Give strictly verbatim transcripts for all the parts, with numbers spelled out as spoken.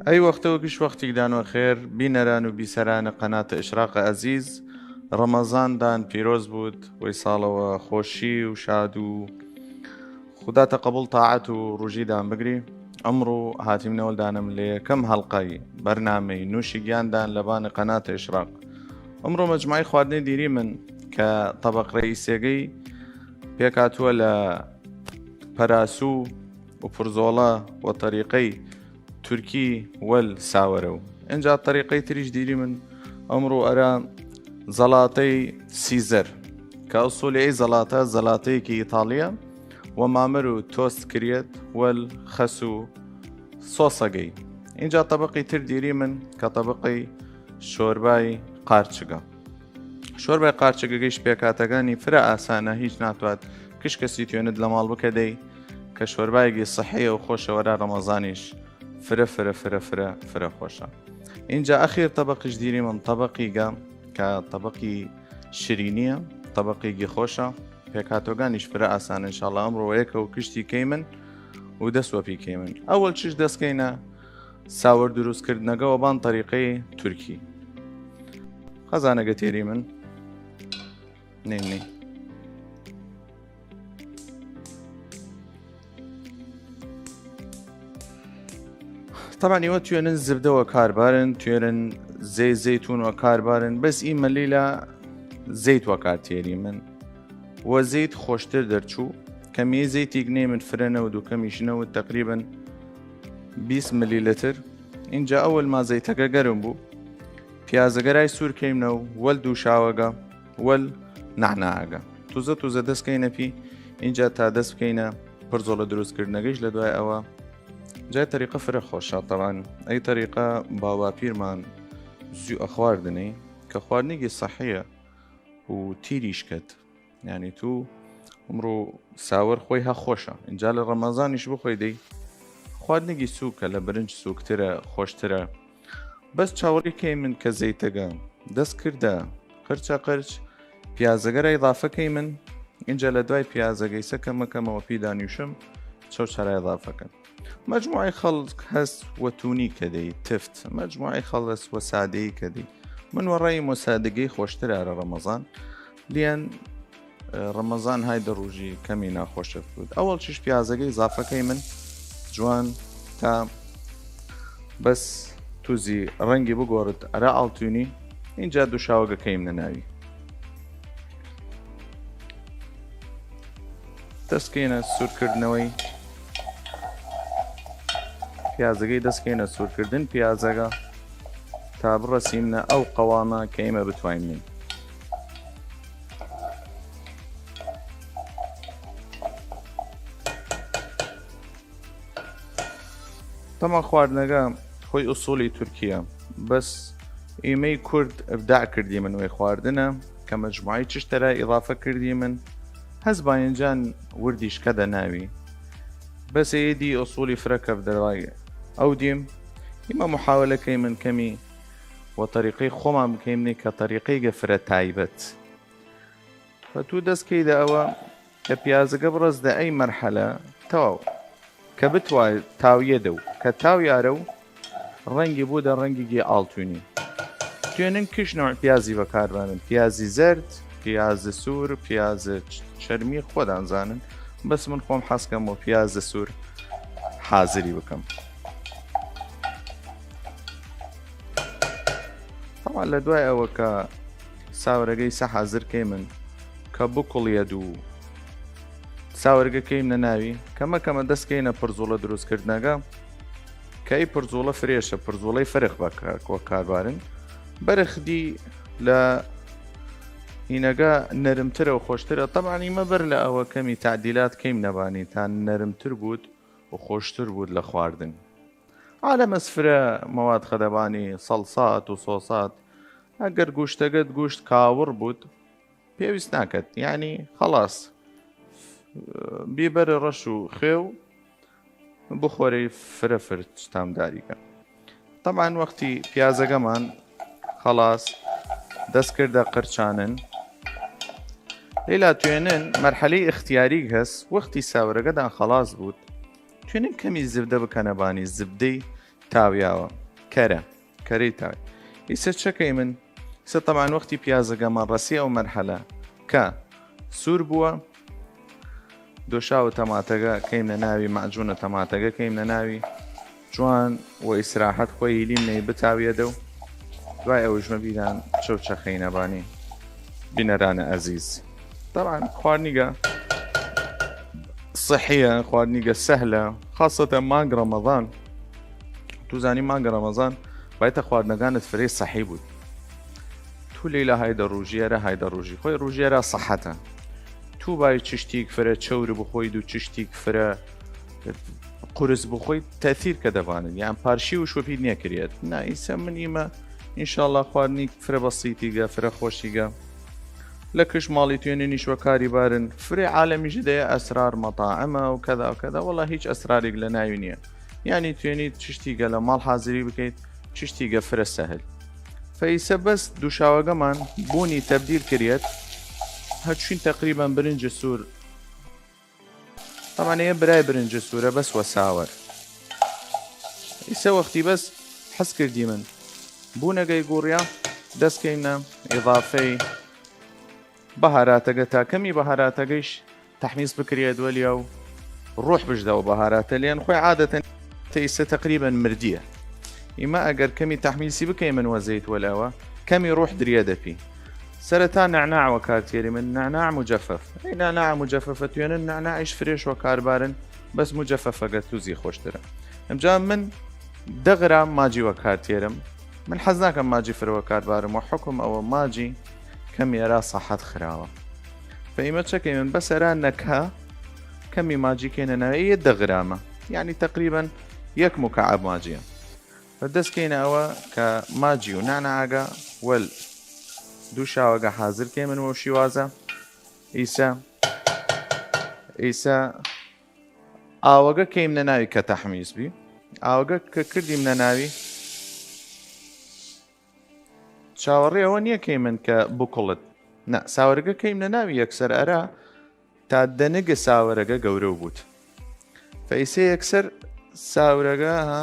ئەی وەختەو گشت وەختیگدان وەخێر بینەران و بیسەرانە قەناتە ئشراق ئەزیز، ڕەمەزاندان پیرۆز بوود، وەی ساڵەوە خۆشی و شاد و خودا تەقەبوڵ تاعەت و ڕوژیدان بگری. ئەمڕوو هاتیمنەوەل دانم لە یەکەم هەڵقەی بەرنامەی نووشیگیاندان لەبان قەناتە ئشراق. ئەمڕۆ مەجموعەی خواردنی دیریمن کە تەبەق ڕەئیسیەگەی پێکاتووە لە پەراسوو و پرزۆڵە و تەریقەی تورکی وەل ساوەرەو. ئنجا تەریقەی تریش دیریمن ئەمڕوو ئەرا زەڵاتەی سیزەر، کە ئەسوولی ئەی زەڵاتە زەڵاتەیەکی ئیتاڵیە و مامر و تۆست کریەت وەل خەس و سۆسەگەی. ئنجا تەبەقی تر دیریمن کە تەبەقەی شۆربای قارچگە. شۆربای قارچگەگەیش پێکاتەگانی فرە ئاسانە، هیچ ناتوات کش کەسی توێنت لە ماڵ بکەدەی، کە شۆربایەگی سەحیە و خۆشە وەرا ڕەمەزانیش فرە فرە فرە فرە فرە خۆشە. ئینجا ئەخیر تەبەقیش دیریمن تەبەقیگە کە تەبەقی شیرینیە، تەبەقیگی خۆشە، پێکاتەگانیش فرە ئاسانە. ئینشاڵڵا ئەمڕۆ وەیەکەو کشتی کەیمن و دەس وەپی کەیمن. ئەوەل چش دەسکەینە ساوەر دروسکردنەگە وەبان تەریقەی تورکی. خەزانەگە تێریمن. نین نین. طبعا ئیوە توێنن زبدە وە کار بارن، توێنن زەی زەیتون وە کار بارن، بەس ئی مەلیلە زەیت وە کار تێریمن. وە زەیت خۆشتر دەرچوو، کەمیە زەیتیگ نەیمن فرە نەود و کەمیش نەود، تەقریبەن بیست ملیلتر. ئینجا ئەوەل ما زەیتەگە گەرم بوو، پیازەگە رای سوور کەیمنەو وەل دووشاوەگە وەل نەعناگە. توزە توزە دەس کەینە پی، ئینجا تا دەس بکەینە پرزۆڵە دروسکردنەگەیش لە دوای ئەوە. جای تەریقە فرە خۆشە، طبعا ئەی تەریقە باوباپیرمان زوو ئەخواردنەی، کە خواردنێگی سەحیە و تیریش کەت. یعنی تو ئمڕوو ساوەر خوەی هە خوەشە، ئینجا لە ڕەمەزانیش بخوەی دەی خواردنێگی سووکە، لە برنج سووکترە، خوەشترە. بەس چاوەڕی کەیمن کە زەیتەگە دەس کردە قرچە قرچ، پیازەگە را ئیضافە کەیمن، ئینجا لە دوای پیازەگەیسە کەمە کەمە وەپی دانیوشم، چەو چرا ئیضافە کەن. مەجموعەی خەڵک هەس وە تونی کەدەی تفت، مەجموعەی خەڵک هەس وە سادەیی کەدەی. من وە ڕەیم وە سادەگەی خوەشتر ئەرا ڕەمەزان. لیەن، ئە، ڕەمەزان های دە ڕوژی کەمی ناخوەشەت بوود. ئەوەڵ چش پیازەگەی ئیضافە کەیمن جوان تا بەس توزی ڕەنگی بگۆڕت ئەرا ئاڵتونی، ئینجا دووشاوەگە کەیمنە ناوی. دەسکەینە سوورکردنەوەی پیازەگەی، دەسکەینە سوورکردن پیازەگە تا بڕەسیمنە ئەو قەوامە کە ئیمە بتواینین. تەما خواردنەگە خوەی ئوسوڵی تورکیە، بەس ئیمەی کورد ئبداع کردیمن وەی خواردنە، کە مەجموعەی چشتەرا ئیضافە کردیمن، هەس باینجان وردیش کەدە ناوی. بەس ئیدی ئوسوڵی فرە کەفدەرای ئەو دیم، ئیمە محاولە کەیمن کەمی وە تەریقەی خوەمان بکەیمنی کە تەریقەیگە فرە تایبەت. و تو دەس کەیدە ئەوە کە پیازەگە بڕەسدە ئەی مەرحەلە تەواو، کە بتوای تاویەدەو، کە تاویارەو ڕەنگی بوودە ڕەنگیگی ئاڵتونی. توێنن کش نوع پیازی بەکاربارن، پیازی زەرد، پیازە سوور، پیازە چ-، چەرمی خوەدان زانن، بەس من خوەم حەز کەم وە پیازە سوور حازری بکەم. تەبعەن لە دوای ئەوە کە ساورەگەی سە حازر کەیمن کە بکوڵیەد و ساورگە کەیمنە ناوی، کەمە کەمە دەس کەینە پرزوڵە دروسکردنەگە، کە ئی پرزوڵە فرێشە، پرزوڵەی فرخ بە کار-، وە کاربارن. بەرخ دی لە هینەگە نەرمترە و خوەشترە. تەبعەن ئیمە بەر لە ئەوە کەمی تعدیلات کەیمنە بانی تا نەرمتر بوود و خوەشتر بوود لە خواردن. عالەم ئەس فرە مەواد خەدە بانی، سەڵسات و سۆسات. ئەگەر گوشتەگەت گوشت کاوڕ بوود، پێویست ناکەت، یعنی خەڵاس. بیبەرە ڕەش و خوێ و بخۆرەی فرە فرە تامداریگە. تەبعەن وەختی پیازەگەمان خەڵاس دەس کردە قرچانن، لەیلا توێنن مەرحەلەی ئختیاریگ هەس، وەختی ساورەگەدان خەڵاس بوود، توێنن کەمی زبدە بکەنە بانی، زبدەی تاویاوە، کەرە، کەرەی تاوی. ئیسە چە کەیمن؟ ئیسە تەبعەن وەختی پیازەگەمان رەسی ئەو مەرحەلە کە سوور بووە، دۆشاوە تەماتەگە کەیمنە ناوی، مەعجوونە تەماتەگە کەیمنە ناوی، جوان و ئیسراحەت خوەی هیلیم نەی بتاویەدەو. دوای ئەوەش مە بیران چەو چەخەینە بانی بینەرانە ئەزیز. تەبعەن خواردنیگە سەحیە، خواردنیگە سەهلە، خاسەتە مانگ رەمەزان. تو زانی مانگ رەمەزان بایتە خواردنەگانت فرەی سەحی بوود. تو لەیلا هایدە رووژی، ئەرا هایدە رووژی خوەی، رووژی ئەرا سەحەتە. تو بای چشتیگ فرە چەور بخوەید و چشتیگ فرە قورس بخوەید، تەثیر کە دەبانن یان پارشی وش وەپید نێکریەت. نا، ئیسە من ئیمە ئینشاڵڵا خواردنیگ فرە بەسیتیگە، فرە خوەشیگە. لە کش ماڵی توێنینیش وەکاری بارن. فرە عالەمیش دەیە ئەسرار مەتاعمە و کەدا و کەدا. وەڵا هیچ ئەسراریگ لە ناوی نییە. یانی توێنید چشتیگە لە ماڵ حازری بکەید، چشتیگە فرە سەهل. فەیسە بەس دووشاوەگەمان بوونی تەبدیل کریەت، هەرچوین تەقریبەن برنج سوور. تەبعەن ئیە برای برنج سوورە بەس وە ساوەر. ئیسە وەختی بەس حەز کردیمن بوونەگەی گووڕیا، دەس کەیمنە ئیضافەی بەهاراتەگە تا کەمی بەهاراتەگەیش تەحمیس بکریەێد وەلیا و روح بشدە وە بەهاراتە لێن خوەی عادەتەن تەیسە تەقریبەن مردیە. ئیمە ئەگەر کەمی تەحمیسی بکەیمن وە زەیت وەلاوە، کەمی روح دریەێدە پی. سەرەتا نەعناع وەکار تیەریمن، نەعناع مجەفەف. ئەی نەعناع مجەفەفە توێنن نەعناعیش فرێش وەکار بارن، بەس مجەفەفەگە توزی خوەشترە. ئمجا من دە غرام ماجی وەکار تیەرم. من حەز ناکەم ماجی فرە وەکار بارم، وە حوکم ئەوە ماجی کەمی ئەرا سەحەت خراوە. فە ئیمە چەکەیمن بەس ئەرا نەکە کەمی ماجی کەینە ناوی، ئیە دە غرامە، یانی تەقریبەن یەک مکعب ماجیە. فە دەس کەینە ئەوە کە ماجی و نەعناعەگە وەل دووشاوەگە حازر کەیمن وەو شیوازە. ئیسە، ئیسە ئاوەگە کەیمنە ناوی کە تەحمیس بی. ئاوەگە کە کردیمنە ناوی، چاوەڕێ ئەوە نییە کەیمن کە بکوڵت. نە، ساوەرگە کەیمنە ناوی یەکسەر ئەرا تا دەنگە ساوەرەگە گەورەو بوود. فەیسێ یەکسەر ساورەگە، ها،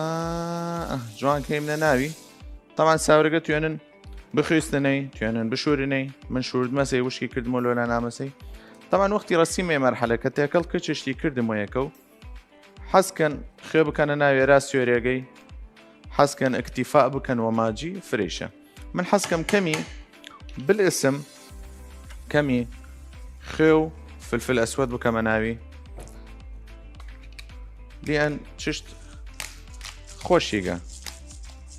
جوان کەیمنە ناوی. تەبعەن ساورەگە توێنن بخویستنەی، توێنن بشورنەی. من شوردمەسەی، وشکی کردمە لۆلا نامەسەی. تەبعەن وەختی رەسیمە مەرحەلە کە تێکەڵ کە چشتی کردم وە یەکەو. حەز کەن خوێ بکەنە ناوێرا سوێرێگەی، حەز کەن ئەکتیفا بکەن وە ماجی فرەیشە. من حەز کەم کەمی بالاسم کەمی خوێ و فلفل ئەسوەد بکەمە ناوی، لێن چشت خوەشیگە.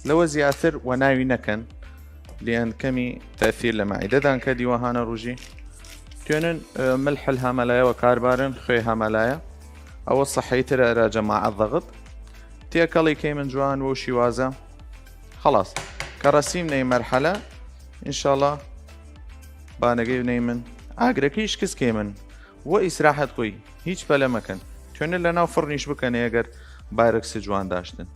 لەوە زیاتر وە ناوی نەکەن، لێن کەمی تەثیر لە مەعیدەدان کە دیوە هانە رووژی. توێنن، ئە، ملحل هەمەلایە وە کاربارن، خوێ هەمەلایە. ئەوە سەحیترە ئەرا جەماعەت ضەغط. تێکەڵی کەیمن جوان وەو شیوازە. خەڵاس. کە رەسیمنەی مەرحەلە، ئینشاڵڵا بانەگەی بنەیمن. ئاگرەکەیش کز کەیمن. وە ئیسراحەت خوەی. هیچ پەلە مەکەن. توێنن لە ناو فڕنیش بکەنێ ئەگەر بایرەکس جوان داشتن.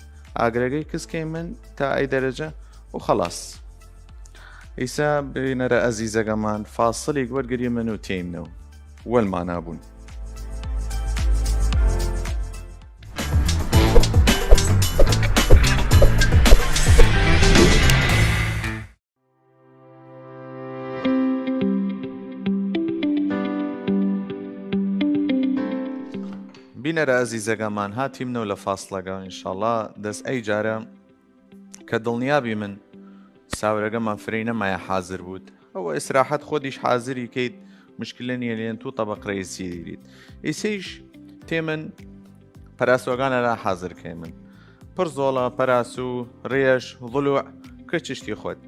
ئاگرەگەی کز کەیمن تا ئەی دەرەجە و خەڵاس. ئیسە بینەرە ئەزیزەگەمان فاسڵیگ وەرگریمن و تێیمنەو. وەلمانا بوون. بینەرە ئەزیزەگەمان هاتیمنەو لە فاسڵەگە، ئینشاڵڵا دەس ئەی جارە کە دڵنیا بیمن ساورەگەمان فرەی نەمایە حازر بوود. ئەوە ئیسراحەت خۆدیش حازری کەیت، مشکلە نییە، لێن تو طبق رئیسی دیریت. ئیسەیش تێمن پەراسوەگانە را حازر کەیمن. پڕ زۆڵە، پەراسو، رێش، ضلوع، کە چشتی خۆت.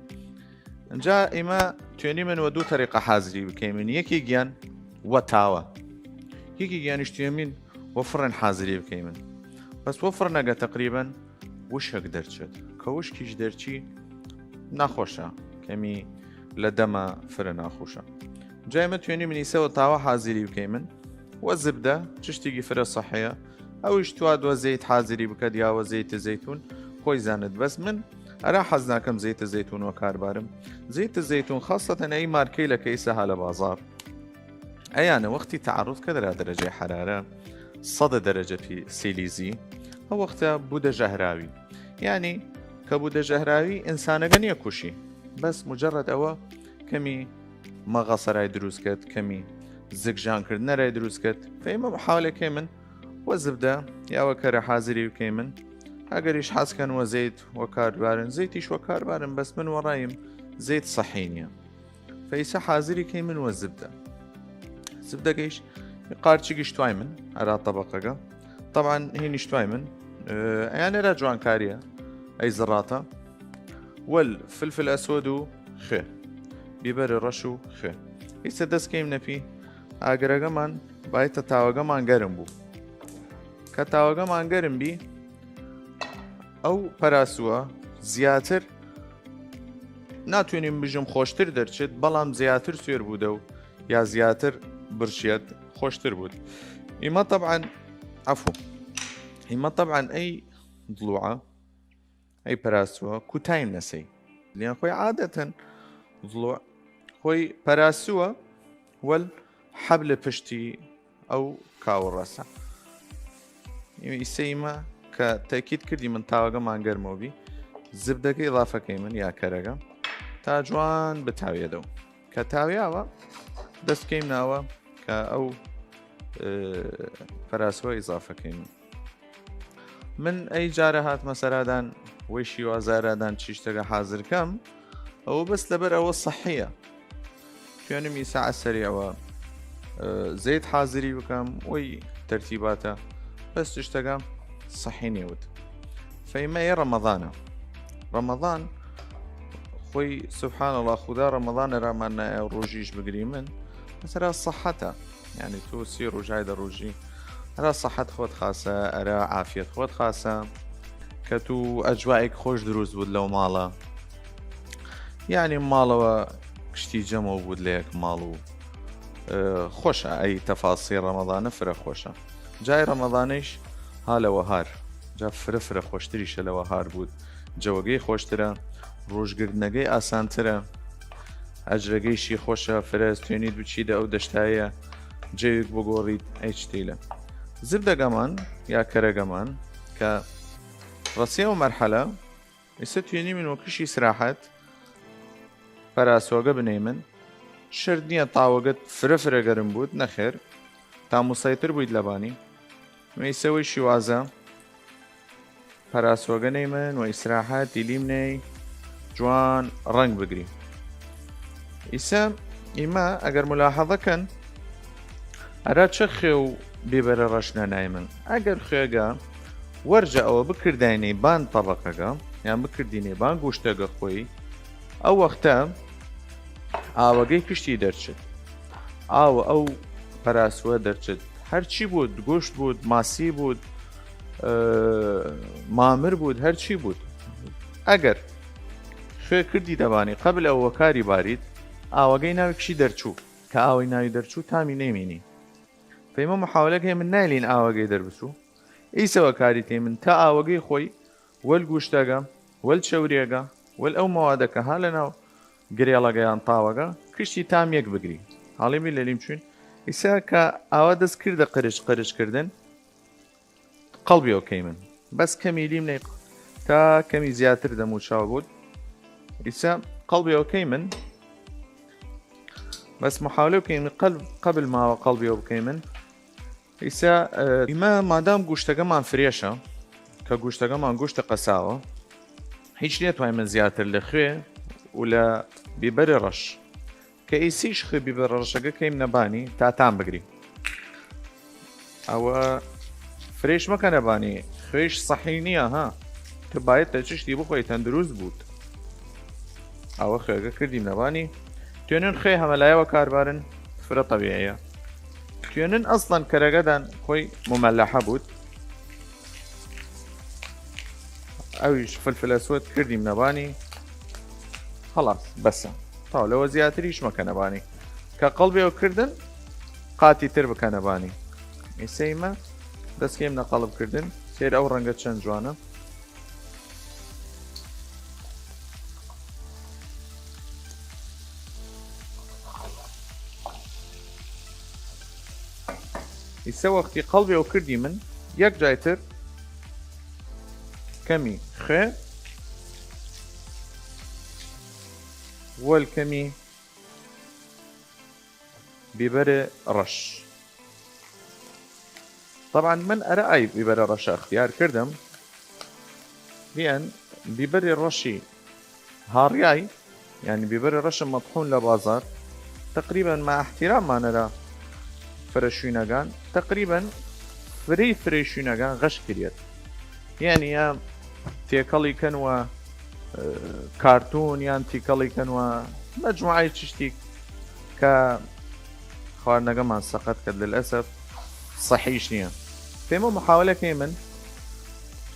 ئنجا ئیمە توێنیمن وە دوو تەریقە حازری بکەیمن. یەکی گیان وە تاوە. یەکی گیانیش توێمین وە فڕن حازری بکەیمن. پس وە فڕنەگە تەقریبەن وشک دەرچێت. کە وشکیش دەرچی ناخۆشە. کەمی لە دەمە فرە ناخۆشە. جای مە توێنیمن ئیسە وە تاوە حازری بکەیمن. وە زبدە، چشتیگی فرە سەحەیە. ئەویش تواد وە زەیت حازری بکەت یا وە زەیت زەیتون، خوەی زانت. بەس من ئەرا حەز ناکەم زەیت زەیتون وە کار بارم. زەیت زەیتون خاصەتەن ئەی مارکەیلە کە ئیسە ها لە بازار. ئەیانە وەختی تعرض کەێد ئەرا دەرەجەی حەرارە سەد دەرەجە پی سیلیزی، ئەو وەختە بوودە ژەهراوی. یانی کە بوودە ژەهراوی ئنسانەگە نیەکوشی، بەس مجەڕەد ئەوە کەمی مەغەسە رای دروس کەت، کەمی زگژان کردنە رای دروس کەت. فەیمە محاولە کەیمن وە زبدە یا وە کەرە حازری بکەیمن. ئەگەریش حەز کەن وە زەیت وە کار بارن، زەیتیش وە کار بارن، بەس من وە رایم زەیت سەحی نیە. فەیسە حازری کەیمن وە زبدە. زبدەگەیش قارچیگیش توایمن ئەرا تەبەقەگە. طبعا هینیش توایمن، ئە، ئەیان ئەرا جوانکاریە ئەی زڕاتە. وەل فلفل ئەسود و خێ، بیبەر رەش و خێ. ئیسە دەس کەیم نەپی ئاگرەگەمان، بایتە تاوەگەمان گەرم بوو. کە تاوەگەمان گەرم بی، ئەو پەراسووە زیاتر، ناتوانیم بژم خۆشتر دەرچێت، بەڵام زیاتر سوێر بوودە و یا زیاتر برشیەت خۆشتر بوود. ئیمە طبعا، عفو، ئیمە طبعا ئەی دڵوعە، ئەی پەراسووە کوتایم نەسەی. لیان خۆی عادەتەن دڵوع خۆی پەراسووە وەل حەبلە پشتی ئەو کاوە ڕەسە. ئیمە ئیسە ئیمە کە تەکید کردی من تاوەگەمان گەرمەوە بی، زبدەکە ئضافەکەی من یا کەرەگە تا جوان بتاوێدەوە. کە تاویاوە دەست کەیم ناوە کە ئەو، ئە، پەراسوە ئضافەکەی من. من ئەی جارە هاتمە سەرادان وەی شیوازارادان چیشتەگە حازر کەم، ئەوە بەس لەبەر ئەوە سەحیە. توێنم ئیسا ئەسەری ئەوە، ئە، زەیت حازری بکەم، وەی تەرتیباتە، بەس چشتەگە سەحی نێوت. فەیمە ئێ ڕەمەضانە. ڕەمەضان خۆی سبحان الله، خودا ڕەمەضان ئەرامان نایە ڕۆژیش بگری من. مەسەلا سەحەتە. یعنی تو سی ڕۆژای دە ڕۆژی ئەرا سەحەت خۆت خاسە، ئەرا عافیەت خۆت خاسە، کە تو ئەجوایەک خۆش دروست بوود لەو ماڵە. یعنی ماڵەوە کشتی جەمەوە بوود لە یەک ماڵ و، ئە، خۆشە ئەی تەفاسی ڕەمەضانە فرە خۆشە. جای ڕەمەضانەیش ها لە وەهار، جا فرە فرە خۆشتریشە لە وەهار بوود. جەوەگەی خۆشترە، ڕۆژگردنەگەی ئاسانترە. ئەجرەگەیشی خۆشە، فرە توێنید بچیدە ئەو دەشتایە جەوێک بگۆڕید ئەی چتیلە. زبدەگەمان یا کەرەگەمان کە ڕەسیەوە مەرحەلە، ئیسە توێنی من وە کشی سراحەت پەراسۆگە بنەی من. شرت نییە تاوەگەت فرە فرە گەرم بوود، نەخێر، تا مسەیتر بووید لەبانی. مەیسەوەی شیوازە پەراسۆگە نەیمن و ئیسراحەت دیلیم نەی جوان ڕەنگ بگری. ئیسە ئیمە ئەگەر ملاحەزە کەن ئەرا چە خوێ و بیبەرە ڕەش نەنایمن. ئەگەر خوێگە وەرجە ئەوە بکرداینەی بان تەبەقەگە یان بکردینەی بان گوشتەگە خۆی، ئەو وەختە ئاوەگەی کشتی دەرچێت، ئاوە ئەو پەراسوە دەرچێت، هەرچی بوود، گوشت بوود، ماسی بوود، ئە، مامر بوود، هەرچی بوود. ئەگەر خوێ کردی دەبانی قەبل ئەو وەکاری بارید، ئاوەگەی ناوی کشی دەرچوو، کە ئاوەی ناوی دەرچوو تامی نەیمینی. فەیمە محاولەگەی من نایلین ئاوەگەی دەربچوو، ئیسە وەکاری تێمن تا ئاوەگەی خۆی وەل گوشتەگە، وەل چەوریەگە، وەل ئەو مەوادە کە ها لە ناو گرێڵەگە یان تاوەگە، کشتی تام یەک بگری. هەڵیمی لەلیم چوین. ئیسا کە ئاوا دەست کردە قرچ قرچ کردن، قەڵبیەوە کەیمن. بەس کەمی لیم نەی تا کەمی زیاتر دەموچاو بوود. ئیسا قەڵبیەوە کەیمن. بەس محاولە بکەین قەل-، قەبل ماوە قەڵبیەوە بکەیمن. ئیسا، ئە، ئیمە مادام گوشتەگەمان فرێشە، کە گوشتەگەمان گوشتە قەساوە، هیچ نێتوای من زیاتر لە خوێ و لە بیبەرە ڕەش، کە ئیسیش خوێ بیبەرە ڕەشەگە کەیم نەبانی تا تام بگری. ئەوە فرێش مەکەنە بانی، خوێش سەحی نییە ها، تو باید تە چشتی بخۆی تەندروست بوود. ئەوە خوێگە کردیم نەبانی. توێنن خوێ هەمەلایەوە کاربارن، فرە طەبیعیە. توێنن ئەسڵەن کەرەگەدان خۆی ممەلەحە بوود. ئەویش فلفل ئەسود کردیم نەبانی. خلاص، بەسە. تاو لەوە زیاتریش مەکەنە بانی. کە قەڵبێەوە کردن، قاتی تر بکەنە بانی. ئیسەیمە دەستکەیم نە قەڵب کردن. سێر ئەو ڕەنگە چەند جوانە. ئیسە وەختی قەڵبێەوە کردی من، یەک جای تر کەمی خوێ، وەل کەمی بیبەرێ ڕەش. طبعاً من ئەرا ئای بیبەرێ ڕەشە ئەختیار کردم، بیەن بیبەرێ ڕەشی هاڕیای، یعنی بیبەرێ ڕەشە مەطحون لە بازار، تقریباً مع احتراممان ئەرا فرە شوینەگان، تقریباً فرەی فرەی شوینەگان غەش کریەت. یعنی یا تێکەڵی کەن وە، ئە، کارتون، یان تیکەڵی کەن وە مەجموعەی چشتیک کە خواردنەگەمان سەقەت کەد، للأسف صحیش نییە. پێمە محاولە کەیمن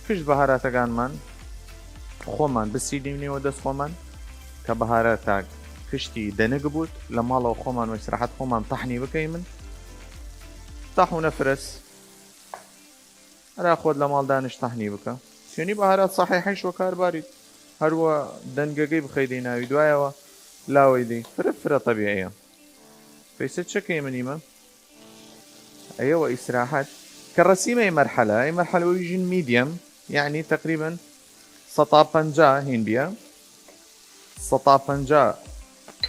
کشت بەهاراتەگانمان خۆمان بسینیمنێ وە دەس خۆمان، کە بەهاراتاگ کشتی دەنگ بوود، لە ماڵەوە خۆمان وە ئیسراحەت خۆمان تەحنی بکەیمن. تەحونە فرەس ئەرا خوەد لە ماڵ دانش تەحنی بکە. توێنی بەهارات صەحیحەیش وەکار بارید، هەر وە دەنگەگەی بخەیدەی ناوی، دوایەوە لاوەی دەی. فرە فرە طەبیعیە. پەیسە چەکەی من ئیمە؟ ئەیە وە ئیسراحەت. کە رەسیمە ئی مەرحەلە، ئی مەرحەلە وەیژین میدیەم، یعنی تقریباً سەتا پەنجا هین بیە، سەتا پەنجا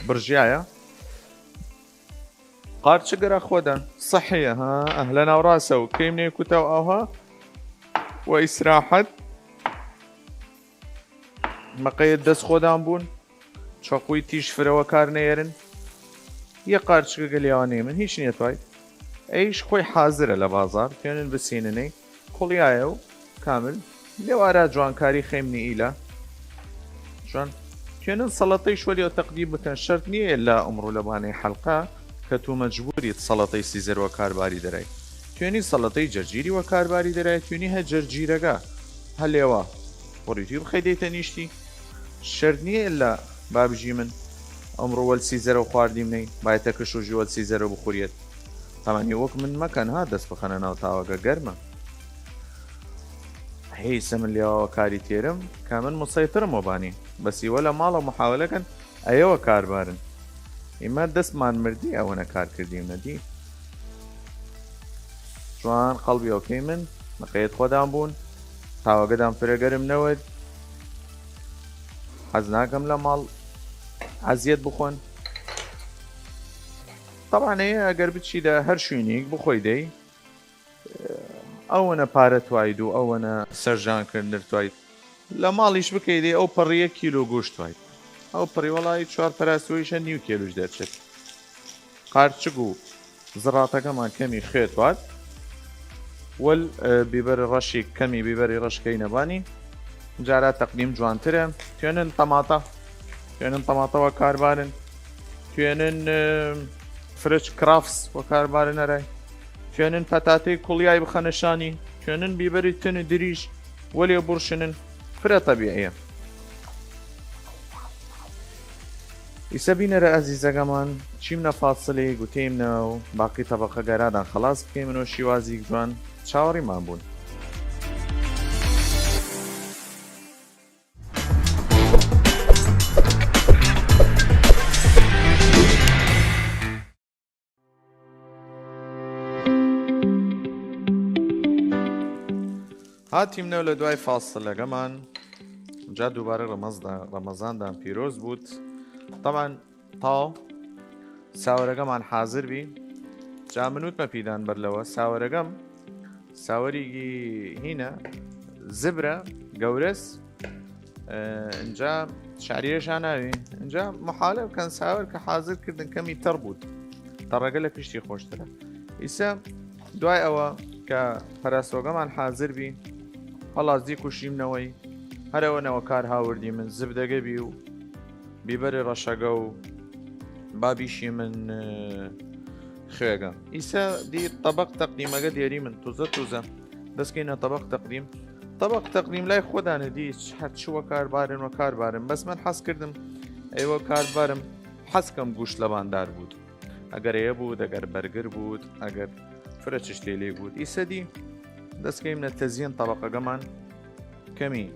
برژیایە. قارچگە ئەرا خوەدان صەحیە، ها، ئەهلە ناوڕاسە و کەیمنێ کوتاو ئاوها و ئیسراحەت. مەقەیەت دەس خوەدان بوون، چەقوی تیش فرە وەکار نەیەرن. یە قارچگە گەلیاوە نەیمن، هیچ نیەتواید. ئەیش خوەی حازرە لە بازار، توێنن بسیننەی کوڵیایە و کامل. لێوارا جوانکاری خەیمنی ئیلە. جوان. توێنن سەڵەتەیش وەلیەوە تەقدیم بکەن. شەرت نییە ئللا ئمڕوو لە بانەی حەلقە کە تو مەجبوریت سەڵەتەی سیزەر وەکار باری دەرای. توێنی سەڵەتەی جەرجیری وەکار باری دەرای، توێنی هە جەرجیرەگە هەلێوا وەڕیتوی بخەیدەی تەنیشتی. شەرت نییە ئللا با بژیمن ئمڕوو وەل سیزەرەو خواردیمنەی، بایەتە کەشوژی وەل سیزەرەو بخوریەت. تەمانی وەک من مەکەن ها، دەس بخەنە ناو تاوەگە گەرمە. هەیسە من لێوا وەکاری تێرم، کە من مسەیترم وەبانی. بەس ئیوە لە ماڵەو محاولە کەن ئەیە وەکار بارن. ئیمە دەسمان مردی ئەوەنە کار کردیمنە دی. جوان قەڵبی ئەوکەی من، مەقەیەت خوەدان بوون، تاوەگەدان فرە گەرم نەود. حەز ناکەم لە ماڵ ئەزیەت بخۆن. طبعاً ئەیە ئەگەر بچیدە هەر شوینیک بخۆیدەی، ئەوەنە پارە تواید و ئەوەنە سەرژان کردنر تواید. لە ماڵیش بکەیدەی ئەو پەڕیە کیلۆ گۆشت تواید. ئەو پەڕی وەڵای چوار پەراستویشە نیو کیلوش دەرچێت. قارچگ و زڕاتەگەمان کەمی خوێ تواد. وەل، ئە، بیبەر ڕەشی کەمی بیبەری ڕەش کەینە بانی. جارا تەقدیم جوانترە. توێنن تەماتە. توێنن تەماتە وەکار بارن. توێنن، ئە، فرچ کرافس وەکار بارن ئەرای. توێنن پەتاتەی کوڵیای بخەنە شانی. توێنن بیبەری تن دریژ وەلێ بڕشنن. فرە تەبیعیە. ئیسە بینەرە ئەزیزەگەمان، چیمنە فاسڵیگ و تێیمنە و باقی تەبەقەگە ئەرادان خەڵاس بکەیمن و شیوازیگ جوان چاوەڕیمان بوون. هاتیمنەو لە دوای فاسڵەگەمان، جا دووبارە ڕەمەزدا-، ڕەمەزاندان پیرۆز بوود. تەبعەن تاو ساوەرەگەمان حازر بی. جا من وتمە پیدان بەر لەوە ساوەرەگەم ساوەریگی هینە زبرە گەورەس، ئە، ئنجا شعریەشان ناوی. ئنجا محاولە بکەن ساوەر کە حازر کردن کەمی تەڕ بوود. تەڕەگە لە کشتی خۆشترە. ئیسە دوای ئەوە کە پەراسۆگەمان حازر بی، هەڵاس دی کوشیمنەوەی، هەرەوە نەوە کار هاوردی من زبدەگە بی و بیبەرێ ڕەشەگە و با بیشی من، ئە، خوێگە. ئیسە دی طەبەق تەقدیمەگە دێری من توزە توزە. دەسکەینە طەبەق تەقدیم. طەبەق تەقدیم لای خوەدانە دی چ-، هەر چ وەکار بارن وەکار بارن. بەس من حەز کردم ئەیوە کار بارم. حەز کەم گوشت لەباندار بوود. ئەگەر ئەیە بوود، ئەگەر بەرگر بوود، ئەگەر فرە چشتێ لێ بوود. ئیسە دی دەسکەیمنە تەزیین طەبەقەگەمان. کەمی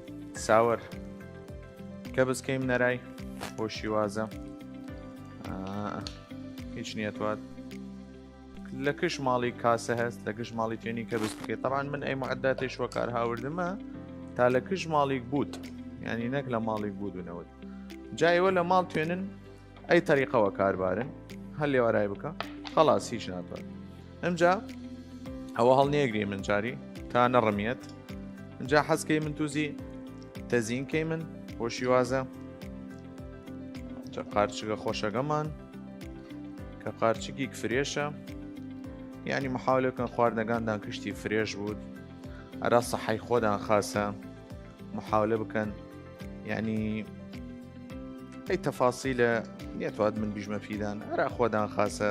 ساوەر کە بسکەیم نەرای بۆ شیوازە. ئا، هیچ نیەتواد. لە کش ماڵی کاسە هەست، لە کش ماڵی تێنی کە بس بکەیت. طبعاً من ئەی معداتش وەکار هاوردمە، تا لە کش ماڵیگ بوود، یانی نەک لە ماڵیگ بوود و نەود. جا ئێوە لە ماڵ توێنن ئەی تەریقە وەکار بارن، هەر لێوارای بکە، خەڵاس هیچ ناتوان. ئمجا ئەوە هەڵ نێگری من جاری تا نەڕمیەت. ئمجا حەز کەی من توزی تەزین کەی من بۆ شیوازە. جا قارچگە خۆشەگەمان کە قارچگیگ فرێشە، یعنی محاولە بکەن خواردنەگاندان کشتی فرێش بوود، ئەرا سەحەی خۆدان خاسە. محاولە بکەن، یعنی ئەی تەفاسیلە نێتواد من بیژمە پیدان، ئەرا خۆدان خاسە،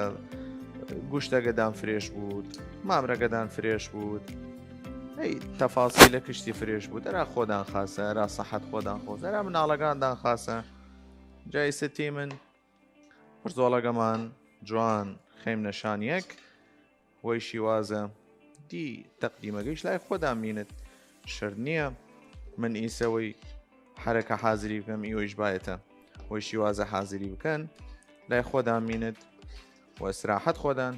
گوشتەگەدان فرێش بوود، مامرەگەدان فرێش بوود، ئەی تەفاسیلە کشتی فرێش بوود، ئەرا خۆدان خاسە، ئەرا سەحەت خۆدان خۆز، ئەرا مناڵەگاندان خاسە. جا ئیسە تیمن پرزۆڵەگەمان جوان خەیمنە شان یەک، وەی شیوازە دی تەقدیمەگەیش لای خۆدان مینت. شەرت نییە من ئیسە وەی حەرەکە حازری بکەم، ئیوەیش بایەتە وەی شیوازە حازری بکەن، لای خۆدان مینت و ئیسراحەت خۆدان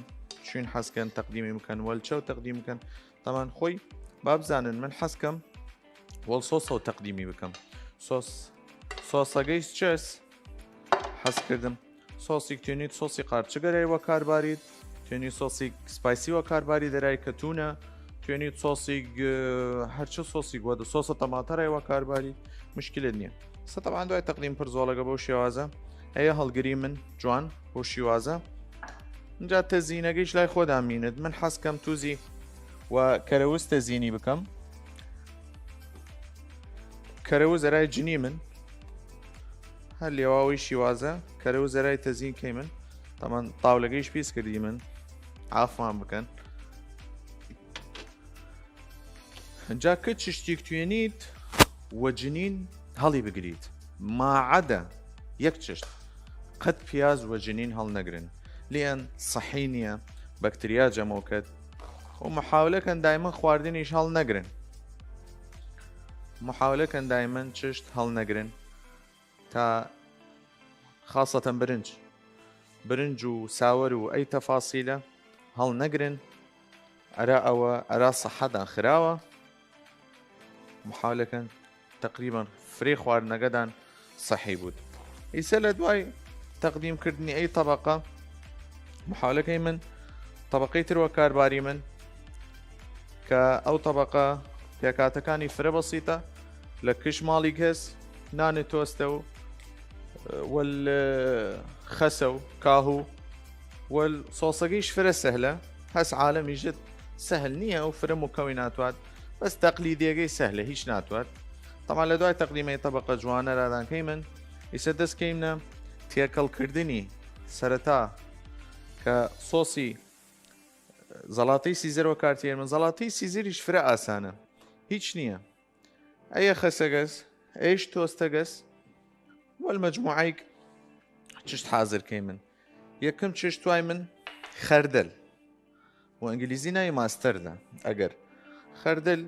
چوین حەز کەن تەقدیمی بکەن، وەل چەو تەقدیم بکەن. تەمان خۆی با بزانن من حەز کەم وەڵ سۆسەو تەقدیمی بکەم. سۆس، سۆسەگەی چەس حەز کردم. سۆسیگ توێنیت سۆسی قارچگەرای وەکار بارید، توێنیت سۆسیگ سپایسی وەکار بارید، دەرای کە تونە، توێنیت سۆسیگ، ئە، هەرچە سۆسیگ وەدە، سۆسە تەماتەرای وەکار بارید، مشکلت نییە. سە تەبعەن دوای تەقدیم پرزۆڵەگە بەو شێوازە، ئەیە هەڵگری من جوان بەو شیوازە. ئنجا تەزینەگەیش لای خۆدان مینت، من حەز کەم توزی و کەرەوز تەزینی بکەم. کەرەوز ئەرای جنی من هەر لێواوەی شیوازە، کەرەوز ئەرای تەزین کەی من. تەمان تاولەگەیش پیس کردی من، عافمان بکەن. جا کە چشتیک توێنیت وە جنین هەڵی بگریت، ماعەدە یەک چشت، قەت پیاز وە جنین هەڵ نەگرن، لیەن سەحی نییە، بەکتریا جەمەو کەت. و محاولە کەن دایمەن خواردنیش هەڵ نەگرن، محاولە کەن دایمەن چشت هەڵ نەگرن تا خاسەتەن برنج، برنج و ساوەر و ئەی تەفاسیلە هەڵ نەگرن. ئەرا ئەوە ئەرا سەحەدان خراوە. محاولە کەن تەقریبەن فرەی خواردنەگەدان سەحی بوود. ئیسە لە دوای تەقدیم کردنی ئەی تەبەقە، محاولە کەی من تەبەقەی تر وەکار باری من کە ئەو تەبەقە پێکاتەکانی فرە بەسیتە، لە کش ماڵیگ هەس، نانێ تۆستە و وەل خەسە و کاهو، وەل سۆسەگەیش فرە سەهلە، هەس عالەمیشت سەهل نییە و فرە مکەوی ناتوات، بەس تەقلیدیەگەی سەهلە هیچ ناتوات. تەمان لە دوای تەقدیمەی تەبەقە جوانە رادان کەی من، ئیسە دەس کەیمنە تێکەڵ کردنی سەرەتا کە سۆسی زەڵاتەی سیزەر وەکار تیەرمن. زەڵاتەی سیزەریش فرە ئاسانە، هیچ نییە. ئەیە خەسەگەس، ئەیش تۆستەگەس، وەل مەجموعەیگ چشت حازر کەیمن. یەکم چشت توای من خەردەل، و ئنگلیزی ناوی ماستەردە، ئەگەر خەردەل،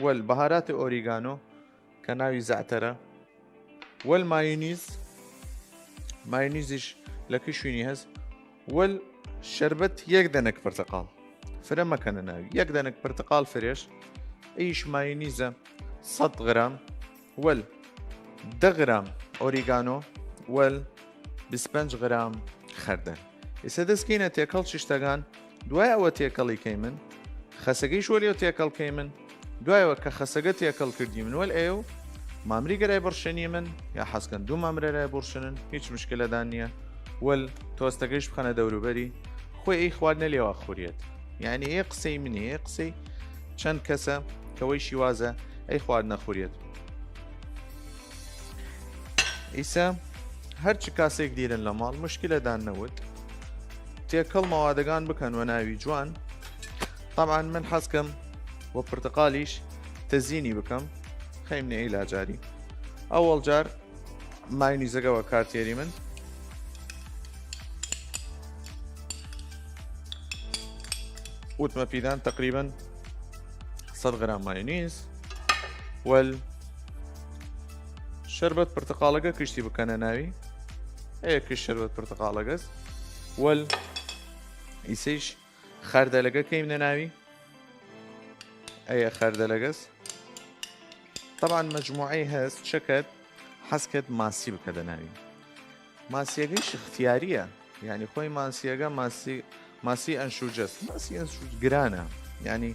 وەل بەهارات ئۆریگانۆ کە ناوی زەعتەرە، وەل مایونیز، مایونیزیش لە کشوینی هەس، وەل شەربەت یەک دەنەک پرتەقاڵ، فرە مەکەنە ناوی، یەک دەنەک پرتەقاڵ فرێش، ئیش مایونیزە سەد غرام، وەل دە غرام ئۆریگانۆ، وەل بیست پەنج غرام خەردەل. ئیسە دەس کەینە تێکەڵ چشتەگان، دوای ئەوە تێکەڵی کەیمن، خەسەگەیش وەلیەو تێکەڵ کەیمن، دوایەوە کە خەسەگە تێکەڵ کردیمن وەل ئەیەو مامری گەرای بڕشنیمن، یا حەز کەن دوو مامرەرای بڕشنن، هیچ مشکلەدان نییە. وەل تۆستەگەیش بخەنە دەوروبەری، خوەی ئەی خواردنە لێوا خوریەت. یعنی ئێ قسەی منی، ئێ قسەی چەن کەسە کە وەی شیوازە ئەی خواردنە خوریەت. ئیسە هەرچ کاسێگ دیرن لە ماڵ، مشکلەدان نەود. تێکەڵ مەوادەگان بکەن وە ناوی جوان. طبعا من حەز کەم وە پرتقالیش تەزینی بکەم. خەیمنە ئەی لاجاری. ئەوەڵ جار مایونیزەگە وەکار تیەریمن. وتمە پیدان تقریبا سەد غرام مایونیز. وەل شەربەت پرتقاڵەگە کشتی بکەنە ناوی. ئەیە کش شەربەت پرتقاڵەگەس. وەل ئیسەیش خەردەلەگە کەیمنە ناوی. ئەیە خەردەلەگەس. طبعا مەجموعەی هەس چەکەت حەز کەت ماسی بکەدە ناوی. ماسیەگەیش اختیاریە، یعنی خۆی ماسیەگە ماسی، ماسی ئەنشوجەس. ماسی ئەنشوج گرانە، یعنی